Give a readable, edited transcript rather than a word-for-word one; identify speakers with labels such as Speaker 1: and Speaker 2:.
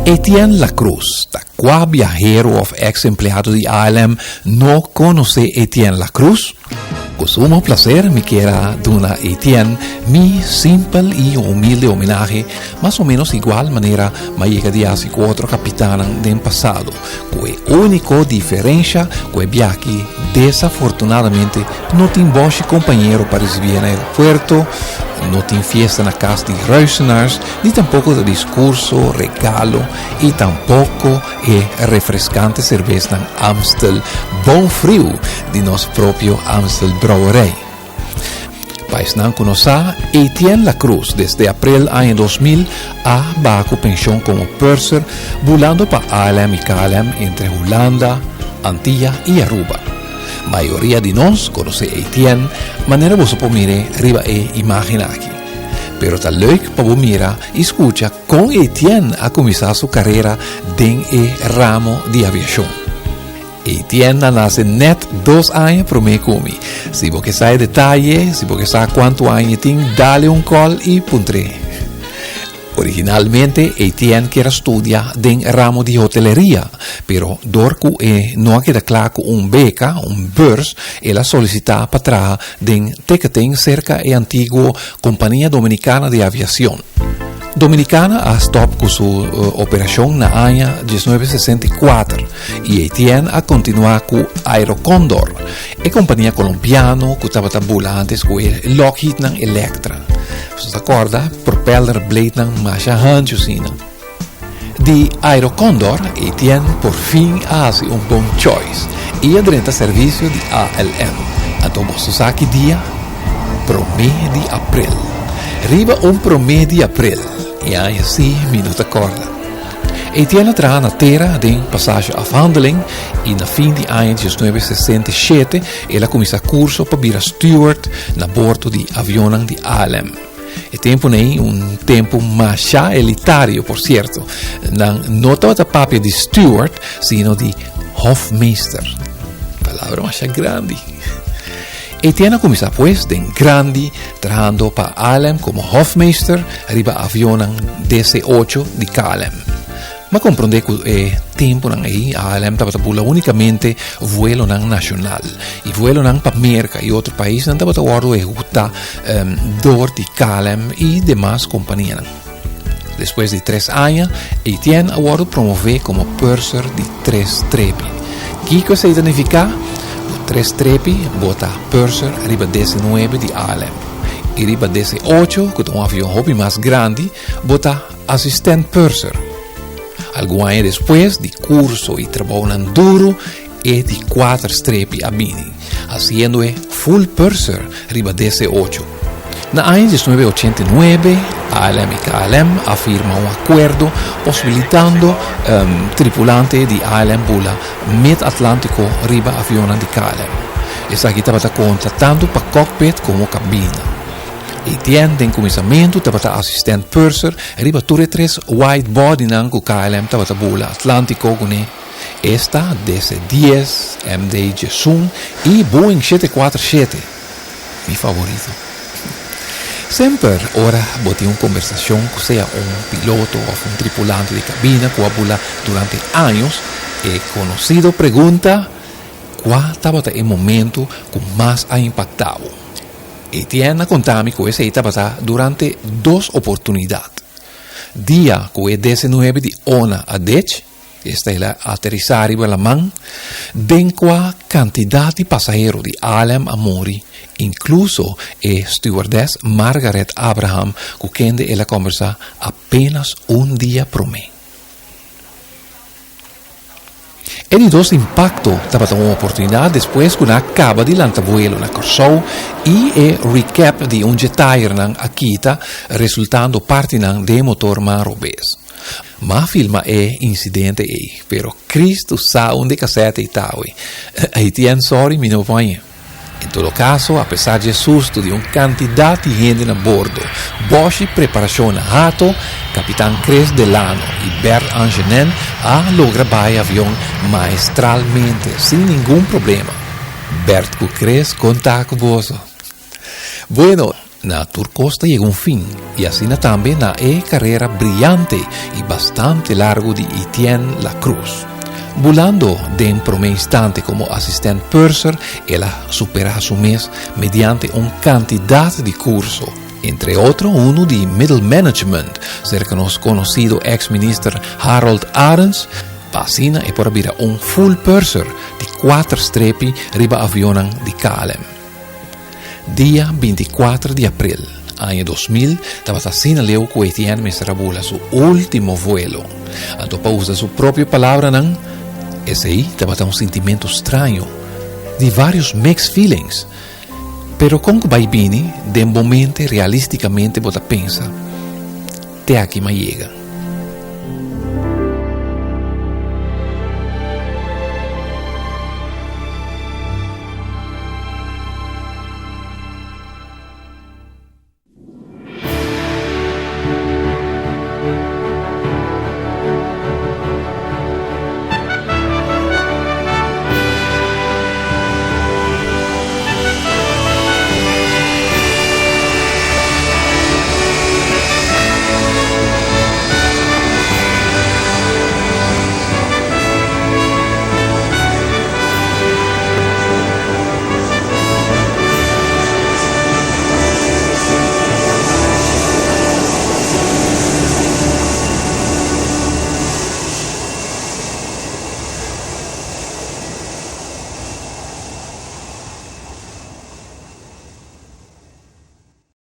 Speaker 1: Etienne Lacruz ta kua biahero òf eks empleado di ALM no konosé Etienne Lacruz? Ku sumo plaser mi kier a duna Etienne mi simpel i humilde homenahe, mas o menos igual manera m'a yega di hasi ku otro kapitannan den pasado, ku e úniko diferensha ku e biaha desafortunadamente no tin bòshi kompañero pa risibié na aeropuerto, no tin fiesta na kas di Ruisenaars, ni tampoko ta diskurso, regalo i tampoko e refreskante serbesnan Amstel bon friu di nos propio Amstel Brouwerij. Pa esnan ku no sa, Etienne Lacruz desde aprel aña 2000 a baha ku penshon komo purser bulando pa ALM i KLM entre Hulanda, Antia i Aruba. Mayoria di nos konosé Etienne manera boso por mir'é riba e imágen aki. Pero ta leuk pa bo mira i skucha kon Etienne a kuminsá su karera den e ramo di aviashon. Etienne a nase nèt dos aña promé ku mi. Si bo ke sa e detaye, si bo ke sa kuantu aña e tin, dale un kòl i puntr'é. Originalmente Etienne kier a studia den ramo di hoteleria, pero dor ku e no a keda kla ku un beka, un beurs, el a solisitá pa traha den ticketing serka e antiguo Compania Dominicana de Aviacion. Dominicana a stòp ku su operashon na aña 1964 i Etienne a kontinuá ku Aerocondor, e kompania kolombiano ku tabata bula antes ku e Lockheednan Electra. Boso ta kòrda propeller bladenan masha hanchu asina. Di Aerocondor, Etienne por fin a hasi un bon choice i a drenta servisio di ALM. Anto boso sa ki dia? Promé di aprel. Riba un promé di aprel, e aña si mi no ta kòrda. Etienne a traha na tera den Passage Afhandeling i na fin di aña 1967 el a kuminsá kurso pa bira steward na bordo di avionnan di ALM. E tempunan ei, un tempu masha elitario por sierto, nan no tabata papia di steward sino di hofmeester. Palabra masha grandi. Etienne a kuminsá pues den grandi trahando pa ALM komo hofmeester riba avionnan DC-8 di KLM. M'a komprondé ku e tempunan ei ALM tabata bula únikamente vuelonan nashonal i vuelonan pa Merka i otro paisnan tabata wòrdu ehekutá dor di KLM i demas kompanianan. Despues di tres aña, Etienne a wòrdu promové komo purser di tres strepi. Kiko esei ta nifiká? Ku tres strepi bo ta purser riba DC-nuebe di ALM i riba DC-ocho, ku ta un avion hopi mas grandi, bo ta Asistent purser. Algun aña despues di kurso i trabounan duru, e di kuater strepi a bini, hasiendo e full purser riba DC ocho. Na aña 1989, ALM i KLM a firma un akuerdo posibilitando tripulante di ALM bula Mid-Atlantiko riba avionnan di KLM. Esaki tabata konta tantu pa cockpit komo kabina. Etienne den kuminsamentu tabata asistent purser riba tur e tres wide bodynan ku KLM tabata bula Atlantiko kuné, esta DC dies, MD diesun i Boeing shete kuater shete, mi favorito. Semper ora bo tin un kombersashon ku sea un piloto òf un tripulante di kabina ku a bula durante años, e konosido pregunta, Kua tabata e momentu ku mas a impaktá bo? Etienne a konta mi ku esei tabata durante dos oportunidat. Dia ku e desenuebe di ona a dech, esta el a aterisá riba laman, den kua kantidat di pasahero di ALM a muri, inkluso e stewardess Margaret Abraham ku kende el a kombersá apenas un dia promé. E di dos impakto tabata un oportunidat despues ku nan a kaba di lanta vuelo na Kòrsou i e recap di un dje tayernan a kita resultando partinan den e motor man robes. M'a filma e insidente ei, pero Cristo sa unda e kasèt ei ta awe. Etienne, sorry, mi no por hañ'e. En todo caso, apesar dje susto di un cantidad di hende na bordo, boshi preparacion na hato, Capitan Chris Delano y Bert Angenent a logra baha e avion maestralmente, sin ningun problema. Bert cu Chris, conta cu boso. Bueno. Na tur kos ta yega un fin, i asina tambe na e karera briante i bastante largu di Etienne La Cruz. Bulando den promé instante komo asistent purser, el a superá su mes mediante un kantidat di kurso, entre otro unu di middle management serka nos konosido eks-minister Harold Arends, pa asina e por a bira un full purser di kuater strepi riba avionnan di KLM. Dia 24 di april, aña 2000, tabata asina leu ku Etienne mester a bula su último vuelo. Anto pa usa su propio palabranan, esei tabata un sintimentu straño, di vários mixed feelings. Pero kon ku bai bini, den bo mente realisticamente bo ta pensa, te aki m'a yega.